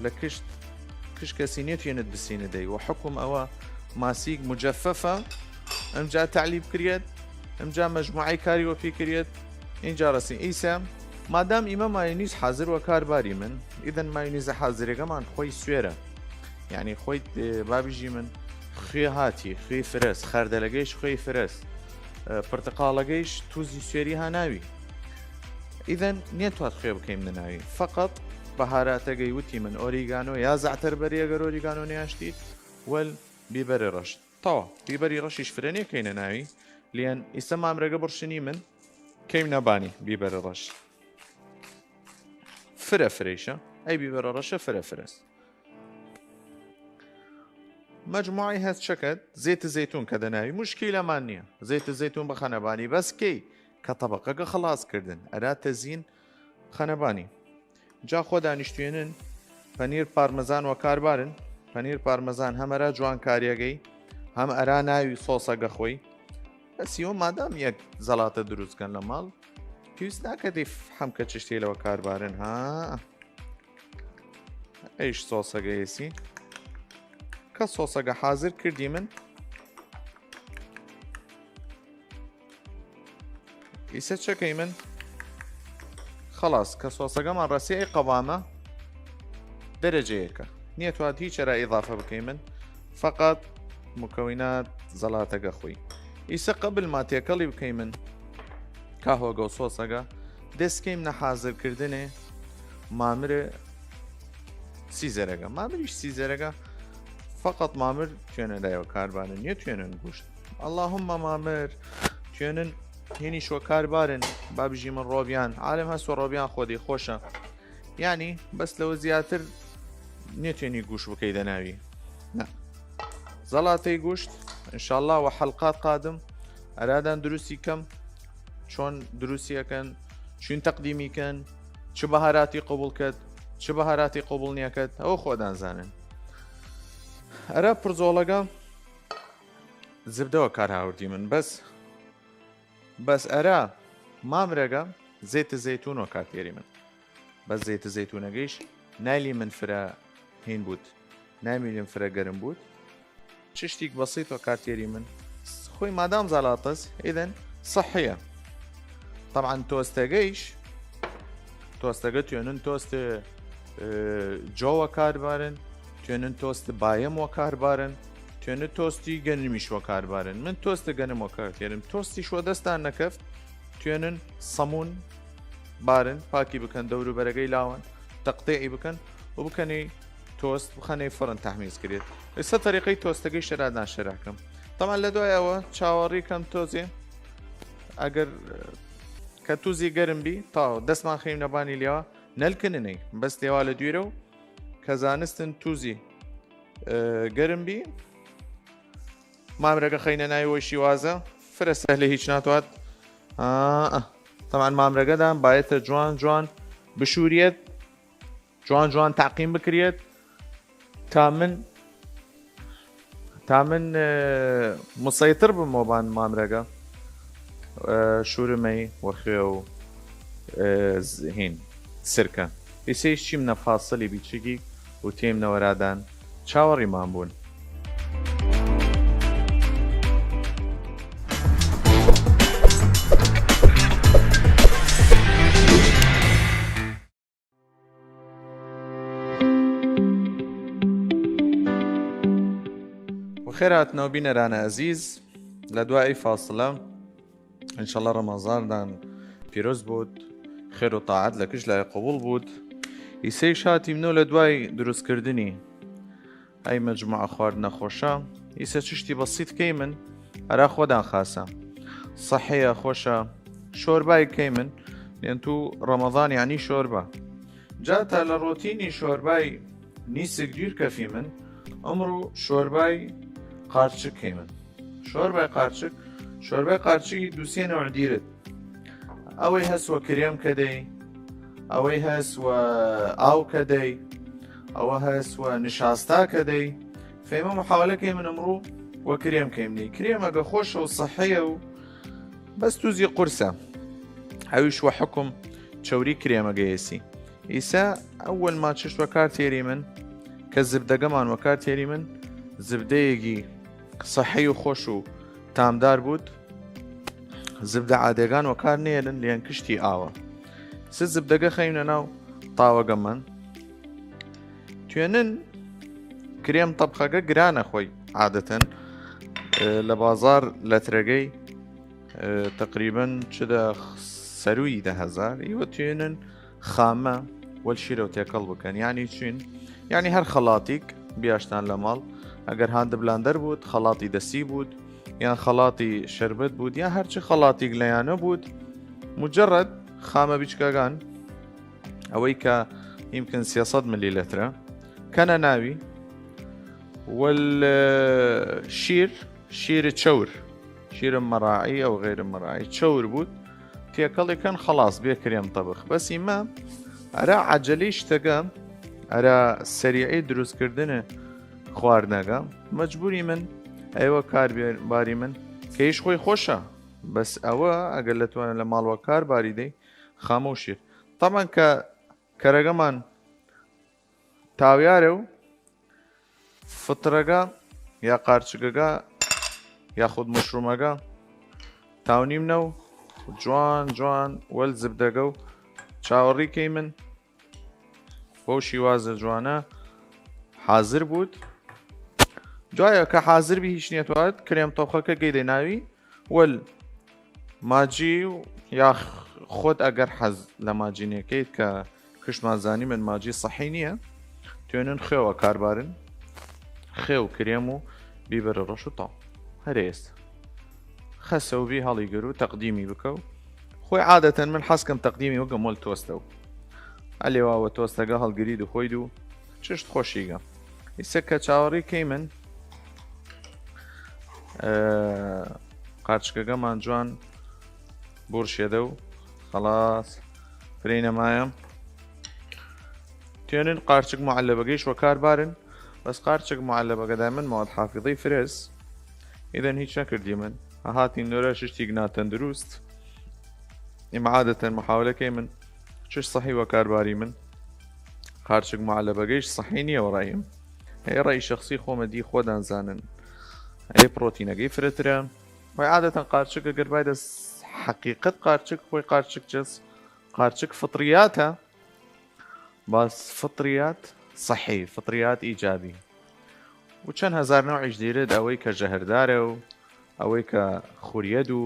لە کشت کش کەسی نێتوێنێت بسینە دەی و حکم ئەوە ماسیک مجففە، ئەمجا تعلیب کریەت، ئەمجا مەجموعەی کاری وەپی کریەت. اینجا رەسی ئیسە مادام ئیمە مایونیز حاضر وە کار باری من، ئیدەن مایونیزە حاضرەگەمان خۆی سوێرە، یعنی خۆی، اه، بابیژی من خوێ هاتی، خوێ فرەس، خەردەلەگەیش خوێ فرەس، اه، پرتقاڵەگەیش توزی سوێری هاناوی. ئیدەن نێتوات خوێ بکەیم نەناوی، فقط بەهاراتەگەی وتی من ئۆریگانۆ یا زەعتەر بەریەگەر ئۆریگانۆ نیاشتید، وەل بیبەرە رەش. تەوا بیبەری رەشیش فرە نێکەینە ناوی. لیەن ئیسە مامرەگە بڕشنی من کەیم نەبانی بیبەرە رەش. فرە فرەیشە، ئەی بیبەرە رەشە فرە فرەس. مەجموعەی هەس چەکەت زێت زەیتون کەدە ناوی، مشکیلەمان نیە. زێت زەیتون بخەنە بانی، بەس کەی کە طەبەقەگە خلاص کردن ئەرا تەزین خەنە بانی. جا خۆ دانیشتوێنن پەنیر پارمەزان وەکار بارن. پەنیر پارمەزان هەم ئەرا جوان کاریەگەی، هەم ئەرا ناوی سۆسەگە خۆی. بەس ئیوە مادام یەک زەڵاتە دروست کەن لە ماڵ، پێویست ناکەت حەم کە چشتێ لەوە کار بارن. ها، ئەیش سۆسەگە ئێسی. کە سۆسەگە حاضر کردی من، ئیسە چەکەی من خلاص کە سۆسەگەمان رەسی ئەی قەوامە دەرەجەیەکە، نیەتوات هیچ ئەرا ئیضافە بکەی من، فقط مکەوینات زەڵاتەگە خوی. ئیسە قبل ما تێکەڵی بکەی من کاهۆگە و سۆسەگە، دەست کەیم نە حاضر کردنێ مامرە سیزەرەگە. مامریش سیزەرەگە فقط مامر توێنە لایەوە کار بارن، نیە توێنن گوشت. اللهم مامر توێنن هینیش وە کار بارن، با بژی من ڕۆبیان، عالم هەس وە ڕۆبیان خۆدی خۆشە. یعنی بەس لەوە زیاتر نێتێنی گوش بکەی دەناوی. نە. زەڵاتەی گوشت، انشاءالله وە حەلقات قادم ئەرادان دروستی کەم، چۆن دروستی ئەکەن، چین تەقدیمی کەن، چ بەهاراتی قبول کەت، چ بەهاراتی قبول نیەکەت، ئەوە خۆدان زانن. ئەرا پرزۆڵەگە زبدەوە کار هاوردی من، بەس، بەس ئەرا مامرەگە زێت زەیتون وە کار تێری من. بەس زەیت زەیتونەگەیش نایلی من فرە هین بوود، نایلی من فرە گەرم بوود. چشتیک بەسیط وە کار تێری من. خوی مادام زەڵاتەس، ئیدەن صحیە. طبعا تۆستەگەیش، تۆستەگە توێنن تۆست، ئێ، جۆ وە کار بارن، توێنن تۆست بایم وە کار بارن، توێنن تۆستی گەنمیش وە کار بارن. من تۆست گەنم وە کار تێرم. تۆستیش وە دەستان نەکەفت، توێنن سەمون بارن، پاکی بکەن، دەوروبەرەگەی لاوەن تەقتیعی بکەن و بکەنی تۆست، بخەنەی فڕن تەحمیز کرێت. ئێستا تەریقەی تۆستەگەی شەرادان شەراکەم. طبعا لە دوای ئەوە چاوەڕی کەم تۆزێ، ئەگەر کە توزی گەرم بی، تا دەستمان خەیم نەبانی لێوا نەلکننەی، بەس لێوا لە دویرە و کە زانستن توزی، ئێ، گەرم بی، مامرەگە خەینە ناوی وەی شیوازە، فرە سەهلە هیچ ناتوات. ئا، ئا. طبعا مامرەگەدان بایەتە جوان جوان بشوریەت، جوان جوان تعقیم بکریەت، تا من، تا من، ئێ، مسەیتر بم وەبان مامرەگە، ئێ، شورمەی وەخوێ و، ئێ، ز-، هین سرکە. ئیسەیش چیمنە فاصلی بیچگیگ و تێمنە وەرادان چاوەڕیمان بوون. وەخێر هاتنەوە بینەرانە ئەزیز. لە دوای فاصلە، انشاءالله ڕەمەزاندان پیرۆز بوود، خێر و تاعەت لە کش لای قبول بوود. ئیسەیش هاتیمنەو لە دوای دروستکردنی ئەی مەجموعە خواردنە خۆشە. ئیسە چشتی بەسیت کەیمن ئەرا خۆدان خاسە، صحیە، خۆشە. شۆربای کەیمن، لێن تو ڕەمەزان یعنی شۆربا. جا تا لە ڕۆتینی شۆربای نیسک دویر کەفیمن، ئمڕوو شۆربای قارچک کەیمن. شۆربای قارچک، شۆربای قارچکی دووسێ نەوع دیرت. ئەوەی هەس وە کرێم کەدەی، ئەوەی هەس وە ئاو کەدەی، ئەوە هەس وە نشاستا کەدەی. ئێمە محاولە کەیمن ئمڕوو وە کرێم کەیمنەی. کرێمەگە خوەشە و سەحیە و بەس توزی قورسە، ئەویش وە حکم چەوری کرێمەگە یەسی. ئیسە ئەوەل ما چشت وەکار تێریمن کە زبدەگەمان وەکار تێریمن، زبدەیەگی سەحی و خوەش و تامدار بوود. زبدە عادەگان وەکار نێرن لێن کشتی ئاوە. سە زبدەگە خەیونە ناو تاوەگەمان. توێنن کرێم تەبخەگە گرانە خوەی عادەتەن، ئێ، لە بازار لەترەگەی، ئێ، تەقریبەن چ دە سەروی دە هەزار. ئیوە توێنن خامە وەل شیرەو تێکەڵ بکەن. یعنی چین؟ یعنی هەر خەڵاتیک بیاشتان لە ماڵ، ئەگەر هاند بلاندەر بوود، خەڵاتی دەسی بوود، یان خەڵاتی شەربەت بوود، یان هەرچی خەڵاتیک لە یانە بوود، مجرد خامە بیچکەگان، ئەوەی کە یمکن سێ سەد ملی لەترە، کەنە ناوی. وەل شیر، شیر چەور، شیر مەراعی ئەو غیر مەراعی چەور بوود، تێکەڵی کەن خەڵاس بێ کرێم تەبخ. بەس ئیمە ئەرا عەجەلی شتەگە، ئەرا سەریعی دروستکردن خواردنەگە، مەجبوری من ئەوە کار بێ-، باری من کە هیچ خۆی خۆشە. بەس ئەوە ئەگەر لە توانە لە ماڵوە کار باری دەی خامە و شیر. تەمان کە کەرەگەمان تاویارە و فطرەگە یا قارچگەگە یاخود مشرومەگە تاونیمنە و جوان جوان وەل زبدەگە و چاوەڕی کەیمن بەو شیوازە جوانە حازر بوود. دوایە کە حازر بی هیچ نیەتوات کرێم تەوخەکە گەیدە ناوی وەل ماجی و یا خ-، خۆت ئەگەر حەز لە ماجی نێکەیت کە کشمان زانی من ماجی سەحی نییە، توێنن خوێوە کاربارن، خوێ و کرێم و بیبەرە ڕەش و تاو. هەرێ ئێستا خەسەو بی هەڵی گر و تەقدیمی بکە و خۆی عادەتەن من حەز کەم تەقدیمی وەگەم وەل تۆستە و ئەلێوا وە تۆستەگە هەڵگرید و خۆید و چشت خۆشیگە. ئیسە کە چاوەڕی کەی من، ئە، قارچکەگەمان جوان بورشێدە و خەڵاس فرەی نەمایە. توێنن قارچک معلبەگەیش وەکار بارن، بەس قارچک معلبەگە دایمن مواد حافظەی فرەس، ئیدەن هیچ نەکردی من. هاتین نۆرە ششتیگ ناتەندروست. ئیمە عادەتەن محاولە کەی من چش سەحی وەکار باری من. قارچک معلبەگەیش سەحی نییە وەڕایم. هەیە ڕای شخصی خۆمە دی خۆدان زانن. ئەی پرۆتینەگەی فرەترە. وای عادەتەن قارچک ئەگەر بایدە س-، حەقیقەت قارچک خۆی قارچک جەس، قارچک فطریاتە. باس فطریات سەحی، فطریات ئیجابی. و چەن هەزار نەوعیش دیرێد، ئەوەی کە ژەهردارە و ئەوەی کە خوریەد و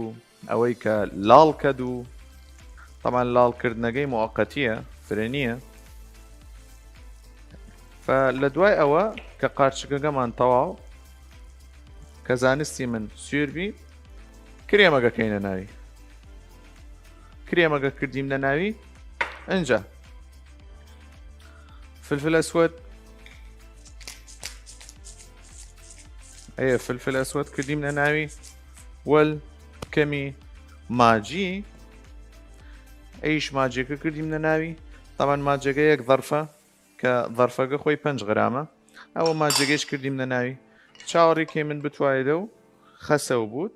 ئەوەی کە لاڵ کەد و، طبعا لاڵ کردنەگەی موقتیە، فرە نییە. فە لە دوای ئەوە کە قارچکەگەمان تەواو، کە زانستی من سویر بی، کرێمەگە کەینە ناوی. کرێمەگە کردیم لە ناوی. ئنجا فلفل ئەسود. ئەیە فلفل ئەسود کردیم لە ناوی. وەل کەمی ماجی. ئەیش ماجیەکە کردیم لە ناوی. طبعا ماجەگە یەک ظەرفە، کە ظەرفەگە خۆی پەنج غرامە. ئەوە ماجەگەیش کردیم لە ناوی. چاوەڕی کەی من بتوایەدە و خەسەو بوود.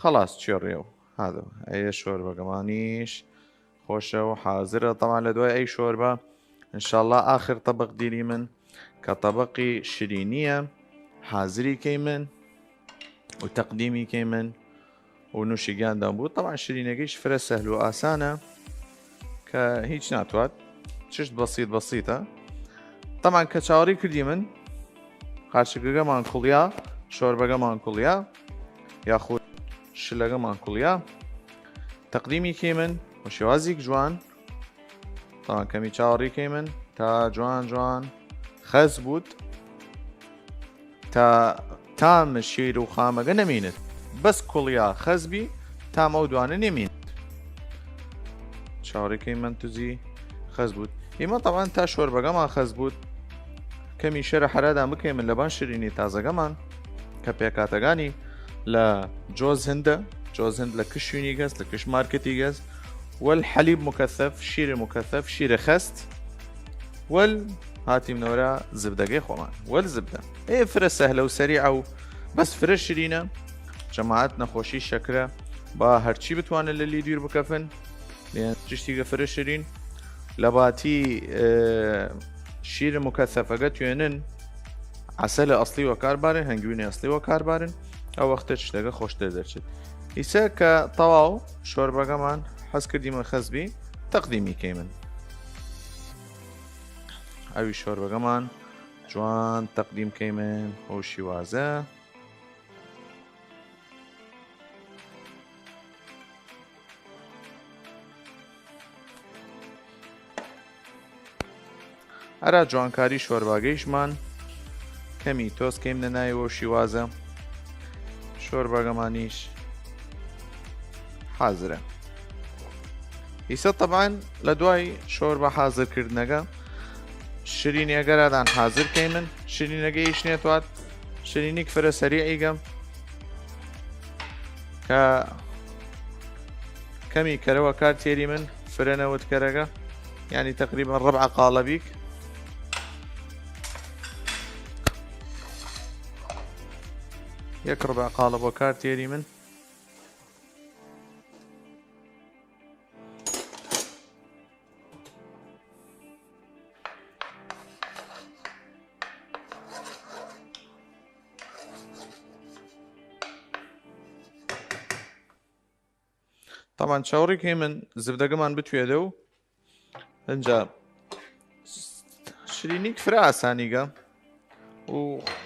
خەڵاس چێڕێ و هادە. ئەیە شۆربەگەمانیش خۆشە و حازرە. طبعا لە دوای ئەی شۆربە، انشاءالله، ئاخر طبق دیری من کە طبقی شیرینیە، حازری کەی من و تەقدیمی کەی من و نوشیگیان دام بوو. طبعا شیرینەگەیش فرە سەهل و ئاسانە کە هیچ ناتوات، چشت بەسیت بەسیتە. طبعا کە چاوەڕی کردی من، قارچکەگەمان کوڵیا، شۆربەگەمان کوڵیا، یاخود شلەگەمان کوڵیا، تەقدیمی کەی من و شێوازیک جوان. طبعا کەمی چاوەڕی کەی من تا جوان جوان خەز بوود، تا تام شیر و خامەگە نەمینت، بەس کوڵیا خەز بی، تام ئەو دوانە نەمینت. چاوەڕی کەی من توزی خەز بوود. ئیمە طبعا تا شۆربەگەمان خەز بوود، کەمی شەرە حەرادان بکەی من لەبان شیرینی تازەگەمان کە پێکاتەگانی لە جۆز هندە، جۆز هند لە کش شوینی گەس، لە کش مارکتی گەس، وەل حەلیب مکەثەف، شیر مکەثەف، شیر خەست، وەل هاتیمنە وەرا زبدەگەی خوەمان. وەل زبدە ئێ فرە سەهلە و سەریعە و بەس فرە شرینە. جەماعەت نەخوەشی شەکرە، با هەرچی بتوانن لەلی دویر بکەفن. لێن چشتیگە فرە شرین. لە باتی، ئێ، شیر مکەثەفەگە توێنن عەسەل ئەسڵی وەکار بارن، هەنگوینی ئەسڵی وەکار بارن. ئەو وەختە چشتەگە خوەشتر دەرچێت. ئیسە کە تەواو شۆربەگەمان حەز کردیمە خەزبی، تەقدیمی کەیمن. ئەوی شۆربەگەمان جوان تەقدیم کەیمن ئەو شیوازە. ئەرا جوانکاری شۆرباگەیشمان کەمی تۆز کەیمنە ناوی و شیوازە شۆرباگەمانیش حازرە. ئیسە طبعاً لە دوای شۆربا حازر کردنەگە شرینیەگەرادان حازر کەیمن. شرینەگەیش نێتوات شرینیک فرە سەریعیگە کە کەمی کەرەوە کار تێری من فرە نەوت کەرەگە، یعنی تقریباً ربع قاڵەبیک، یەک ربع قاڵەبە کار تێری من. طبعاً چاوەڕی کەیمن زبدەگەمان بتوێدە و ئنجا شرینیک فرە ئاسانیگە و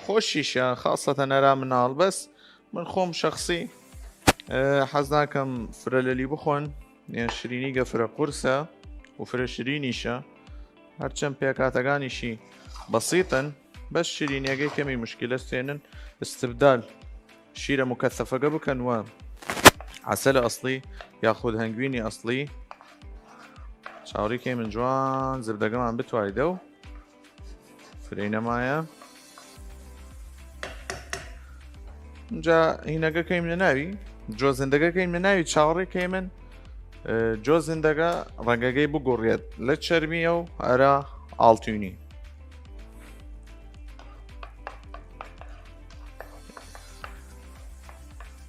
خوەشیشە، خاصەتەن ئەرا مناڵ. بەس من خوەم شەخسی، ئێ، حەز ناکەم فرە لەلی بخوەن، یان شرینیگە فرە قورسە و فرە شرینیشە، هەرچەن پێکاتەگانیشی بەسیتن، بەس شرینیەگەی کەمی مشکلە ستێنن استبدال شیرە مکەثەفەگە بکەن وە عەسەل ئەسڵی یاخود هەنگوینی ئەسڵی. چاوەڕی کەیمن جوان زبدەگەمان بتوایدە و فرەی نەمایە. ئنجا هینەگە کەیمنە ناوی، جۆ زندەگە کەیمنە ناوی، چاوەڕی کەیمن، ئێ، جۆ زندەگە ڕەنگەگەی بگوڕیەت لە چەرمیە و ئەرا ئاڵتونی.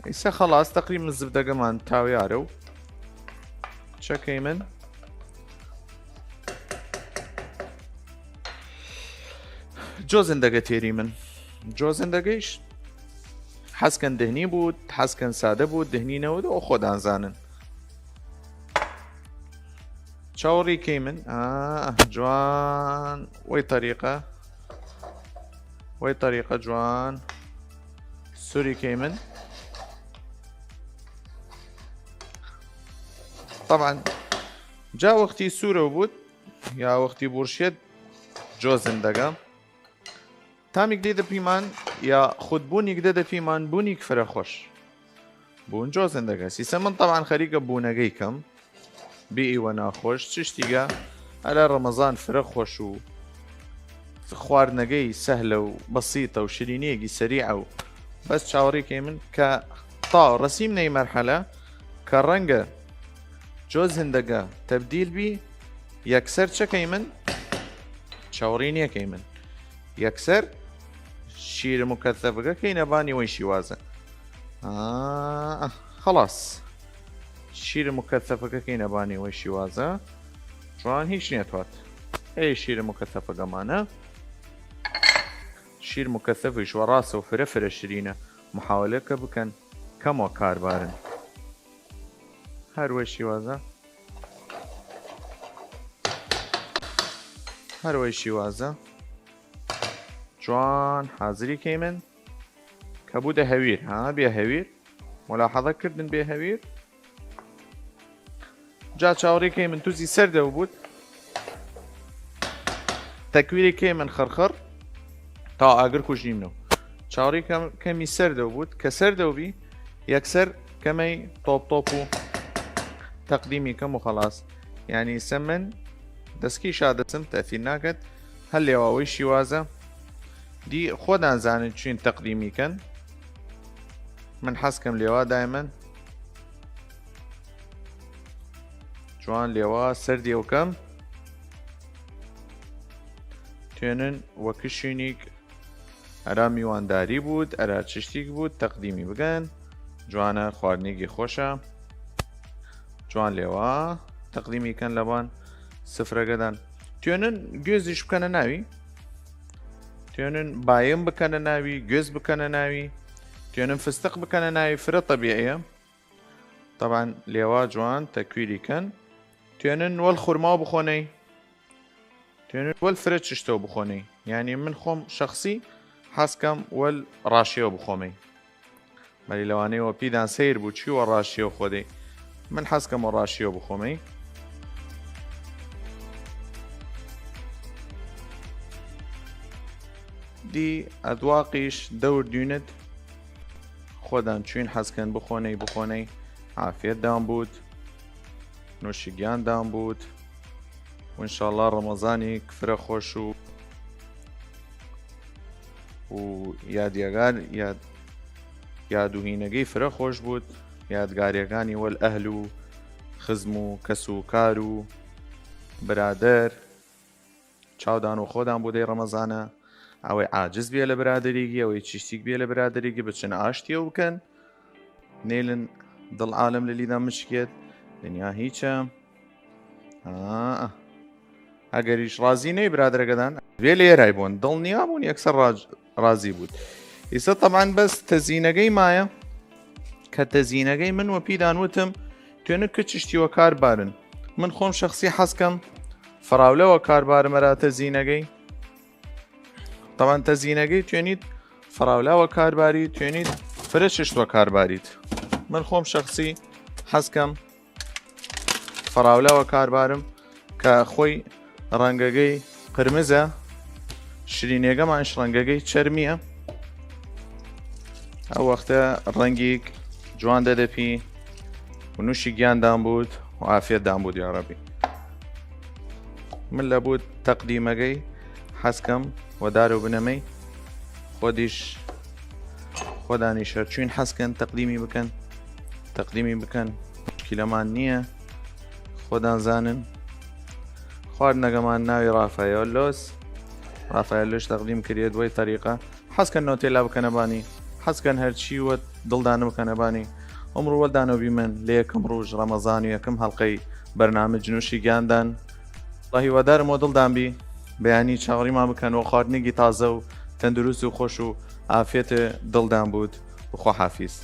ئیسە خەڵاس تەقریباً زبدەگەمان تاویارە و چەکەی من جۆ زندەگە تێری من. جۆ زندەگەیش حەزکەن دهنی بود، حەزکەن سادە بود، دهنی نەود، ئەو خۆدان زانن. چاوەڕی کەی من، ئا، جوان، وەی طریقە، وەی طریقە جوان سوری کەی من. طبعاً جا وەختی سورە بود یا وەختی بورشێت جۆ زندەگە. تامیگ دێدە پیمان یا خود بوونیگ دێدە پیمان، بوونیگ فرە خوەش. بوون جۆ زندەگە. سیسە من طبعاً خەریکە بوونەگەی کەم، بی ئیوە ناخوەش چشتیگە. ئەرا ڕەمەزان فرە خوەش و خواردنەگەی سەهلە و بەسیتە و شرینیەگی سەریعە و بەس چاوەڕی کەی من کە تا رەسیم نەی مەرحەلە کە ڕەنگە جۆ زندەگە تەبدیل بی، یەکسەر چەکەی من چاوەڕی نیەکەی من. یەکسەر شیر مکەثەفەگە کەینە بانی وەی شیوازە. ئا، خەڵاس. شیر مکەثەفەگە کەینە بانی وەی شیوازە. جوان هیچ نێتوات. ئەی شیر مکەثەفەگەمانە. شیر مکەثەفیش وە ڕاستە و فرە فرە شرینە. محاولە کە بکەن کەم وە کار بارن. هەر وەی شیوازە. هەر وەی شیوازە. جوان حازری کەی من. کە بوودە هەویر، ها، بێ هەویر. ملاحظە کردن بێ هەویر. جا چاوەڕی کەی من توزی سەردەو بود. تەکویری کەی من خڕخڕ تا ئاگر کوژیمنەو. چاوەڕی کەم-، کەمی سەردەو بود. کە سەردەو بی، یەکسەر کەمەی تۆپ تۆپ و تەقدیمی کەم و خەڵاس. یعنی سە من دەسکی شادەسم تەثیر ناکەت. هەر لێوا وەی شیوازە. دی خۆدان زانن چین تەقدیمی کەن. من حەز کەم لێوا دایمەن جوان لێوا سەردی و کەم. توێنن وە کشینیگ ئەرا میوانداری بوود، ئەرا چشتیگ بوود تەقدیمی بکەن. جوانە، خواردنیگی خوەشە. جوان لەێوا تەقدیمی کەن لەبان سفرەگەدان. توێنن گوێزیش بکەنە ناوی، توێنن بایم بکەنە ناوی، گوێز بکەنە ناوی، توێنن فستق بکەنە ناوی، فرە تەبیعیە. طبعا لەێوا جوان تەکویری کەن. توێنن وەل خورماو بخۆنەی، توێنن وەل فرە چشتەو بخۆنەی. یعنی من خوەم شەخسی حەز کەم وەل راشیەو بخۆمەی. بەلی لەوانەیە وە پیدان سەیر بوو چی وە راشیەو خۆدەی. من حەز کەم وە راشیەو بخۆمەی. دی ئەدواقیش دەور دوینت خوەدان چوین حەز کەن بخۆنەی، بخۆنەی. عافیەتدان بوود، نوشیگیاندان بوود. و انشاءالله رەمەزانیگ فرە خوەش و و یادیەگار یاد یاد و هینەگەی فرە خوەش بوود. یادگاریەگانی وەل ئەهل و خزم و کەس و کار و برادەر. چاودان و خوەدان بوودەی رەمەزانە. ئەوەی عاجز بیە لە برادەریگی، ئەوەی چشتیگ بیە لە برادەریگی، بچن ئاشتیەو بکەن. نێلن دڵ عالەم لەلیدا مشکێت. دنیا هیچە. ئا. ئەگەریش رازی نەی برادرەگەدان، وێ لە یێرای بوون دڵنیا بوون یەکسەر راج-، رازی بوود. ئیسە طبعا بەس تەزینەگەی مایە، کە تەزینەگەی من وە پیدان وتم، توێنن ک چشتی وە کار بارن. من خوەم شەخسی حەز کەم فراولە وە کار بارم ئەرا تەزینەگەی. طبعا تەزینەگەی توێنید فراولە وە کار باری، توێنید فرە چشت وە کار بارید. من خوەم شەخسی حەز کەم فراولە وە کار بارم، کە خوەی رەنگەگەی قرمزە، شرینێگەمانش رەنگەگەی چەرمیە. ئەو وەختە رەنگیگ جوان دەێدە پی. و نوشیگیاندان بوود و عافیەتدان بوود یاڕەبی. من لە بوود تەقدیمەگەی حەز کەم وە دارەو بنەمەی. خوەدیش، خوەدانیش هەرچوین حەز کەن تەقدیمی بکەن، تەقدیمی بکەن، مشکیلەمان نییە. خوەدان زانن. خواردنەگەمان ناوی رافایۆلۆس، رافایۆلۆس تەقدیم کریەێد وەی تەریقە. حەز کەن نۆتێلا بکەنە بانی، حەز کەن هەرچی وە دڵدان بکەنە بانی. ئمڕوو وەلدانەو بیمن لە یەکم رووژ رەمەزان و یەکم هەڵقەی بەرنامج نوشیگیاندان. وە هیوادارم وە دڵدان بی، بەیانی چاوەڕیمان بکەن وە خواردنیگی تازە و تەندروست و خوەش و عافیەت دڵدان بوود. و خوەحافیز.